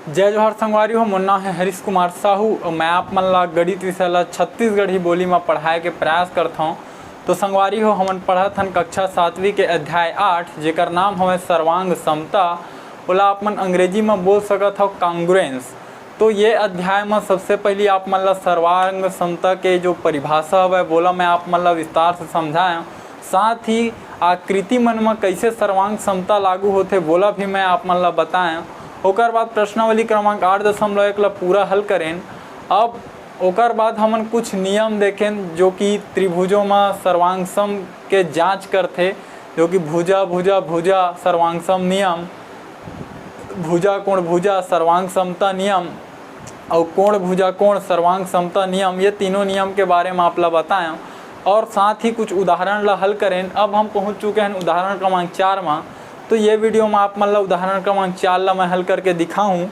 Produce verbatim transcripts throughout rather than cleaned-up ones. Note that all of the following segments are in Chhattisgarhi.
जय जोहार संगवारी हो, मोर नाम है हरीश कुमार साहू और मैं आप मन ला गणित विषय ला छत्तीसगढ़ी बोली में पढ़ाए के प्रयास करत हौं। तो संगवारी हो, हमन पढ़त हन कक्षा सातवीं के अध्याय आठ, जेकर नाम हवे सर्वांग समता। ओला आप मन अंग्रेजी में बोल सकत हव congruence। तो ये अध्याय में सबसे पहली आप मन ला सर्वांग समता के जो परिभाषा हवे, वोला मैं आप मन ला विस्तार से समझाएं। साथ ही आकृति मन म कइसे सर्वांग समता लागू होथे, वोला भी मैं आप मन ला बताएं। ओकर बाद प्रश्नावली क्रमांक आठ दशमलव एक ला पूरा हल करेन। अब ओकर बाद हमन कुछ नियम देखेन, जो कि त्रिभुजों म सर्वांग सम के जांच करथे, जो कि भुजा भुजा भुजा सर्वांग सम नियम, भुजा कोण भुजा सर्वांग समता नियम, अउ कोण भुजा कोण सर्वांग समता नियम, ये तीनों नियम के बारे में आप ला बताएं और साथ ही कुछ उदाहरण ला हल करें। अब हम पहुंच चुके हैं उदाहरण क्रमांक चार में। तो ये वीडियो में आप मन ला उदाहरण क्रमांक चार ला मैं हल करके दिखाऊं।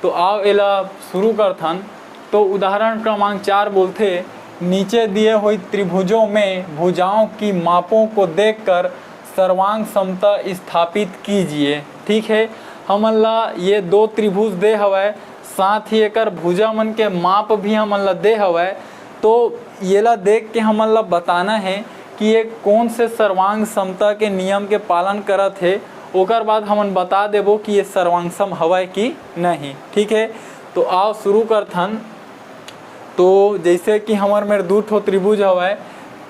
तो आओ एला शुरू करथन। तो उदाहरण क्रमांक चार बोलथे, नीचे दिए हुई त्रिभुजों में भुजाओं की मापों को देखकर सर्वांग समता स्थापित कीजिए। ठीक है, हमन ला ये दो त्रिभुज दे हवय, साथ ही एकर भुजा मन के माप भी हमन ला दे हवय। तो येला देख के हमन ला बताना है कि ये कौन से सर्वांग समता के नियम के पालन करत हे। ओकर बाद हमन बता देबो कि ये सर्वांग सम हवय कि नहीं। ठीक है, तो आओ शुरू करथन। तो जैसे कि हमर मेर दू ठो त्रिभुज हवय,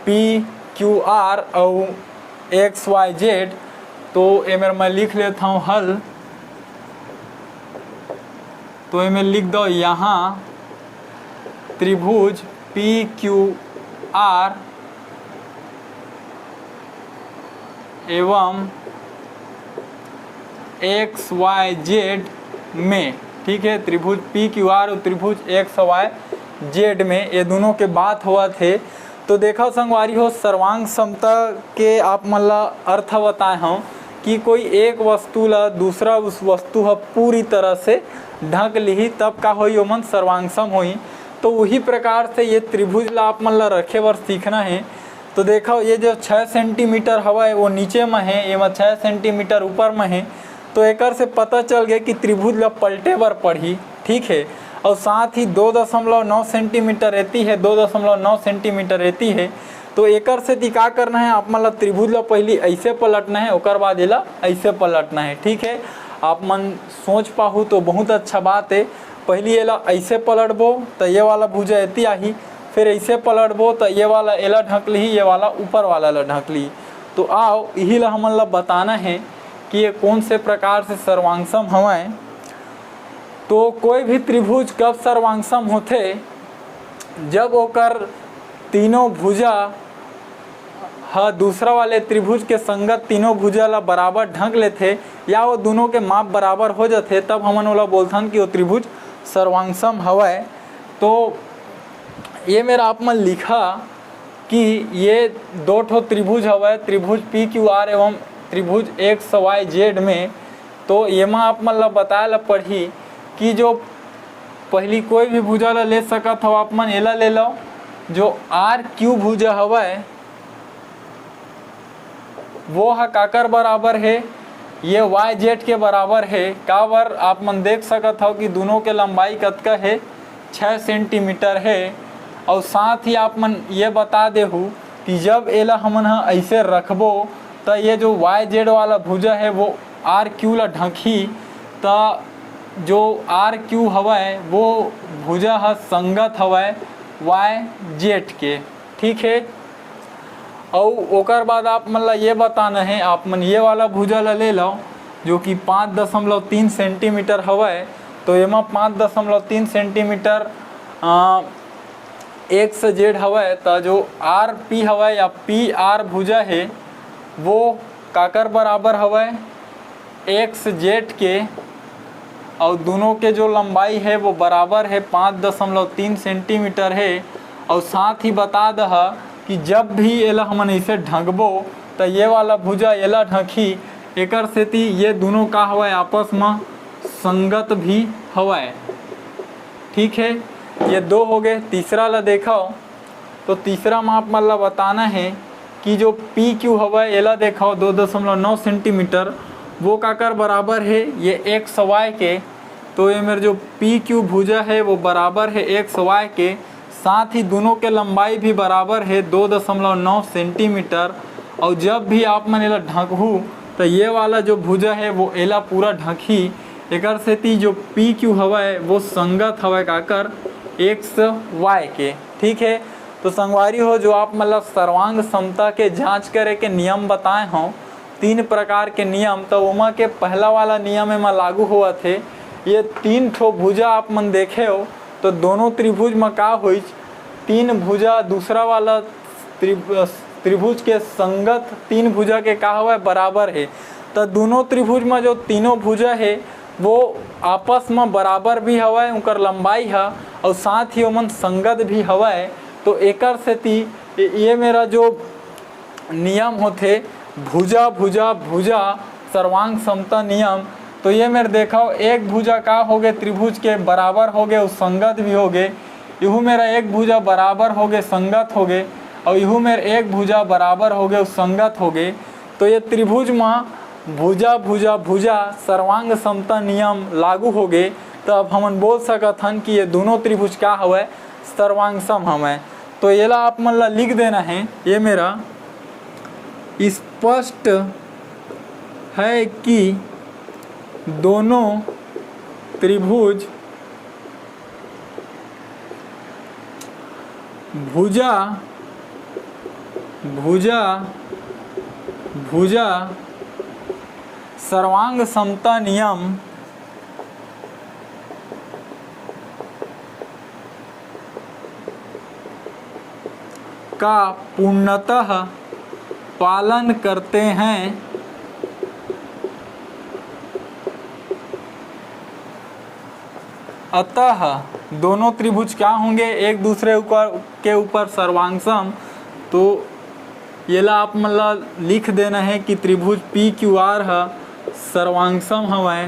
पी क्यू आर अउ एक्स वाई जेड। तो एमेर मैं लिख लेत हौं हल। तो एमेर लिख दो, यहाँ त्रिभुज पी क्यू आर एवं एक्स वाई जेड में, ठीक है, त्रिभुज पी क्यू आर और त्रिभुज एक्स वाई जेड में, ये दोनों के बात होवत हे। तो देखो संगवारी हो, सर्वांग समता के आप मन ला अर्थ बताए हौं कि कोई एक वस्तु ला दूसरा उस वस्तु ह पूरी तरह से ढक लिही, तब का होही, ओमन सर्वांग सम होही। तो उही प्रकार से ये त्रिभुज ला आप मन ला रखे बर सीखना है। तो देखो, ये जो छः सेंटीमीटर हवय, वो नीचे में है, ये में छः सेंटीमीटर ऊपर में है। तो एकर से पता चल गया कि त्रिभुज ला पलटे बर पड़ही, ठीक है। और साथ ही दो दशमलव नौ सेंटीमीटर एती है, दो दशमलव नौ सेंटीमीटर एती है। तो एकर सेती का करना है, आप मन ला त्रिभुज ला पहली ऐसे पलटना है, ओकर बाद एला ऐसे पलटना है, ठीक है। आप मन सोच पाहू तो बहुत अच्छा बात है। पहली एला ऐसे पलटबो तो ये वाला भुजा एती आही, फिर ऐसे पलटबो तो ये वाला एला ढक लिही, ये वाला ऊपर वाला ला ढक लिही। तो आओ, इही ला हमन ला बताना है कि ये कौन से प्रकार से सर्वांग सम हवय। तो कोई भी त्रिभुज कब सर्वांग सम होथे, जब ओकर तीनों भुजा ह दूसरा वाले त्रिभुज के संगत तीनों भुजा ला बराबर ढक लेथे या वो दोनों के माप बराबर हो जाथे, तब हमन ओला बोलथन कि वो त्रिभुज सर्वांग सम हवय। तो ये मेर आप मन लिखा कि ये दो ठो त्रिभुज हवय, त्रिभुज पी क्यू आर एवं त्रिभुज एक्स वाई जेड में। तो येमा आप मन ला बताए ला पड़ही कि जो पहली कोई भी भुजा ला ले सकत हव आप मन, एला ले लो। जो आर क्यू भुजा हवय, वो ह काकर बराबर हे? ये वाई जेड के बराबर हे। काबर, आप मन देख सकत हव कि दोनों के लंबाई कतका हे, छः सेंटीमीटर हे। और साथ ही आप मन ये बता देहू कि जब एला हमन ह ऐसे रखबो, त ये जो वाई जेड वाला भुजा हे, वो आर क्यू ला ढंकही, त जो आर क्यू हवय, वो भुजा ह संगत हवय वाई जेड के, ठीक हे। अउ ओकर बाद आप मन ला ये बताना हे, आप मन ये वाला भुजा ला ले लो, जो कि पाँच दशमलव तीन सेंटीमीटर हवय। तो एमा पाँच दशमलव तीन सेंटीमीटर, अ, एक्स जेड हवय, त जो आर पी हवय या पी आर भुजा हे, वो काकर बराबर हवय? एक्स जेड के। अउ दोनों के जो लंबाई हे, वो बराबर हे, पाँच दशमलव तीन सेंटीमीटर हे। अउ साथ ही बता दह कि जब भी एला हमन ऐसे ढंकबो, त ये वाला भुजा एला ढंकही। एकर सेती ये दोनों का हवय, आपस म संगत भी हवय। ठीक है, ये दो हो गए। तीसरा ला देखो, तो तीसरा म आप मन ला बताना है कि जो पी क्यू हवय, एला देखो, दो दशमलव नौ सेंटीमीटर, वो काकर बराबर है? ये एक्स वाई के। तो ये मेर जो पी क्यू भुजा है वो बराबर है एक्स वाई के, साथ ही दोनों के लंबाई भी बराबर है दो दशमलव नौ सेंटीमीटर। और जब भी आप मन एला ढकहू तो ये वाला जो भुजा है वो एला पूरा ढकही। एकर सेती जो पी क्यू हवय वो संगत हवय काकर, एक्स वाई के। ठीक है, तो संगवारी हो, जो आप मतलब सर्वांग समता के जांच करे के नियम बताए हों, तीन प्रकार के नियम, तो ओमा के पहला वाला नियम एमा लागू होवत हे। ये तीन ठो भुजा आप मन देखे हो, तो दोनों त्रिभुज म का होइच, तीन भुजा दूसरा वाला त्रि-, त्रिभुज के संगत तीन भुजा के का हवय, बराबर हे। तो दोनों त्रिभुज म जो तीनों भुजा हे वो आपस म बराबर भी हवय, उनकर लंबाई ह, और साथ ही ओमन संगत भी हवय। तो एकर सेती ये मेरा जो नियम होथे भुजा भुजा भुजा सर्वांग समता नियम। तो ये मेर देखो, एक भुजा का होगे, त्रिभुज के बराबर होगे, अउ संगत भी होगे। इहू मेरा एक भुजा बराबर होगे, संगत होगे, अउ इहू मेर एक भुजा बराबर होगे, अउ संगत होगे। तो ये त्रिभुज म भुजा भुजा भुजा सर्वांग समता नियम लागू होगे। तो अब हमन बोल सकत हन कि ये दोनों त्रिभुज का हवय, सर्वांग सम हवय। तो येला आप मन ला लिख देना है। ये मेरा स्पष्ट है कि दोनों त्रिभुज भुजा भुजा भुजा सर्वांग समता नियम का पूर्णतः पालन करते हैं। अतः दोनों त्रिभुज क्या होंगे, एक दूसरे ऊपर के ऊपर सर्वांग सम। तो येला आप मन ला लिख देना है कि त्रिभुज पी क्यू आर ह सर्वांग सम हवय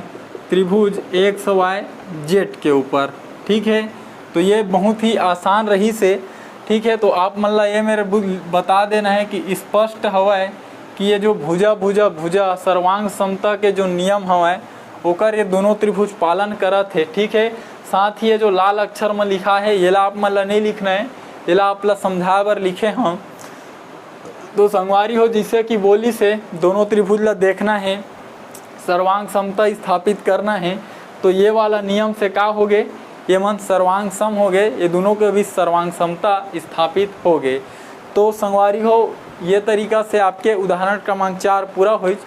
त्रिभुज एक्स वाई जेड के ऊपर। ठीक है, तो ये बहुत ही आसान रहिस हे। ठीक है, तो आप मन ला ये मेर बु-, बता देना है कि स्पष्ट हवय कि ये जो भुजा भुजा भुजा सर्वांग समता के जो नियम हवय, ओकर ये दोनों त्रिभुज पालन करत हे। ठीक है, साथ ही ये जो लाल अक्षर में लिखा है, येला आप मन ला नहीं लिखना है, येला आप ला समझाए बर लिखे हंव। तो संगवारी हो, जैसे कि बोलिस हे, दोनों त्रिभुज ला देखना है, सर्वांग समता स्थापित करना है। तो ये वाला नियम से का होगे, ये मन सर्वांग सम होगे, ये दोनों के बीच सर्वांग समता स्थापित होगे। तो संगवारी हो, ये तरीका से आपके उदाहरण क्रमांक चार पूरा होइच।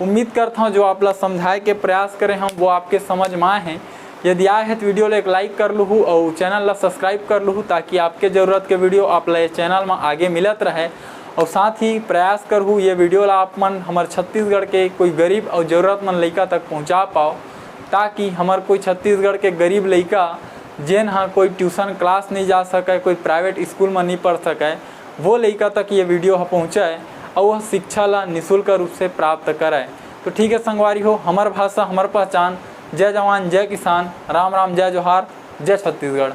उम्मीद करता हूँ जो आप ला समझाए के प्रयास करे हंव वो आपके समझ में आए हैं। यदि आए हैं तो वीडियो ला एक like कर लूहू और चैनल ला subscribe कर लूहू, ताकि आपके जरूरत के वीडियो आप ला ये चैनल में आगे मिलत रहे। और साथ ही प्रयास करहू ये वीडियो ला आप मन हमर छत्तीसगढ़ के कोई गरीब और जरूरतमंद लइका तक पहुंचा पाओ, ताकि हमर कोई छत्तीसगढ़ के गरीब लइका जेन हा कोई ट्यूशन क्लास नहीं जा सके, कोई प्राइवेट स्कूल में नहीं पढ़ सके, वो लइका तक ये वीडियो ह पहुँचे और वह शिक्षा ला निःशुल्क रूप से प्राप्त करे। तो ठीक है संगवारी हो, हमर भाषा हमर पहचान। जय जवान, जय किसान, राम राम, जय जोहार, जय छत्तीसगढ़।